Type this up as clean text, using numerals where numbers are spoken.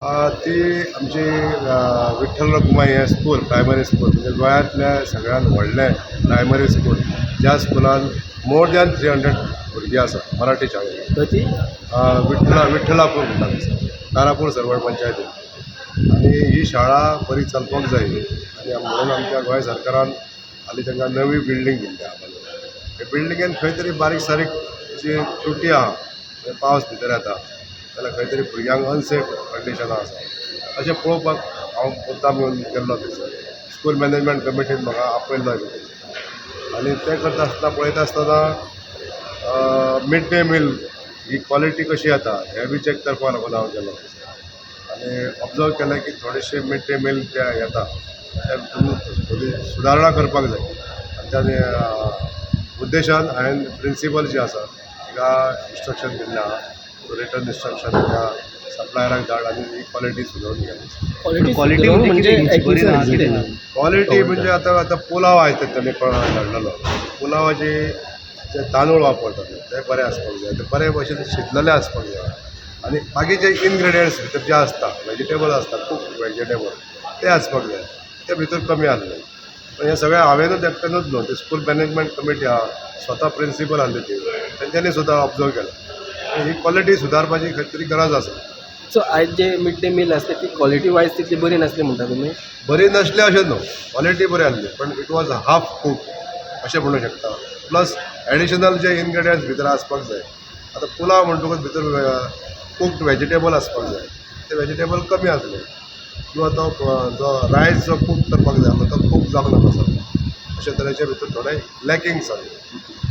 ती आमची विठ्ठल रखुमाई हें स्कूल, प्रायमरी स्कूल, म्हणजे गोंयांतलें सगळ्यांत व्हडलें प्रायमरी स्कूल, ज्या स्कुलान मोर दॅन 300 भुरगीं आसा मराठी शाळेंत. खंयची? विठ्ठलापूर म्हणटा थंयसर, कारापूर सरवळ पंचायतीन. आनी ही शाळा बरी चलपाक जाय आनी म्हणून आमच्या गोंय सरकारान हालीं तांकां नवी बिल्डींग दिल्ली आहा. हे बिल्डिंगेन खंय तरी बारीक सारीक जी त्रुटी आहा, म्हणजे पावस भितर येता जाल्यार खंय तरी भुरग्यांक अनसेफ कंडिशनां आसा, अशें पळोवपाक हांव मुद्दाम येवन गेल्लो थंयसर. स्कूल मॅनेजमेंट कमिटीन म्हाका आपयल्लो आनी तें करता आसतना, पळयता आसतना मिड डे मील ही क्वॉलिटी कशी येता हें बी चॅक करपाक लागून हांव गेलो आनी ऑब्जर्व केलें की थोडेशे मिड डे मील जे येता ते भितून सुदारणा करपाक जाय. आनी त्या उद्देशान हांवें प्रिंसिपल जी आसा तिका इन्स्ट्रक्शन दिल्लें आहा, रिटन इन्स्ट्रक्शन त्या सप्लायराक धाड आनी ही क्वॉलिटी सुदरोवन घे. क्वॉलिटी क्वॉलिटी म्हणजे कितें? बरी ना कितें? क्वॉलिटी म्हणजे आतां आतां पुलाव आयज तेणी धाडलेलो, पुलावाचे जे तांदूळ वापरतात ते बरे आसपाक जाय, ते बरे भशेन शिजलेले आसपाक जाय आनी बाकीचे इनग्रेडियंट्स भितर जे आसता, वेजिटेबल आसता, कुक वेजिटेबल, ते आसपाक जाय, ते भितर कमी आसले. पण हें सगळें हांवेंनूच एकट्यानूच न्हू, ते स्कूल मॅनेजमेंट कमिटी आहा, स्वता प्रिंसिपल आसले, ती तेंच्यांनी सुद्दां ऑब्जर्व केलें. ही क्वॉलिटी सुदारपाची खंय तरी गरज आसा. सो आयज जे मिड डे मील आसले ती क्वॉलिटी वायज तितली बरी नासली म्हणटा तुमी? बरी नासली अशें न्हू, क्वॉलिटी बरी आसली, पण it was half cook अशें म्हणूं शकता. प्लस एडिशनल जे इनग्रेडियंट्स भितर आसपाक जाय, आतां पुलाव म्हणटकूच भितर कुक्ड वेजिटेबल आसपाक जाय, ते वेजिटेबल कमी आसले किंवा तो जो रायस जो कूक करपाक जाय आसलो तो कूक जावंक नासलो, अशे तरेचे भितर थोडे लॅकिंग्स आसले.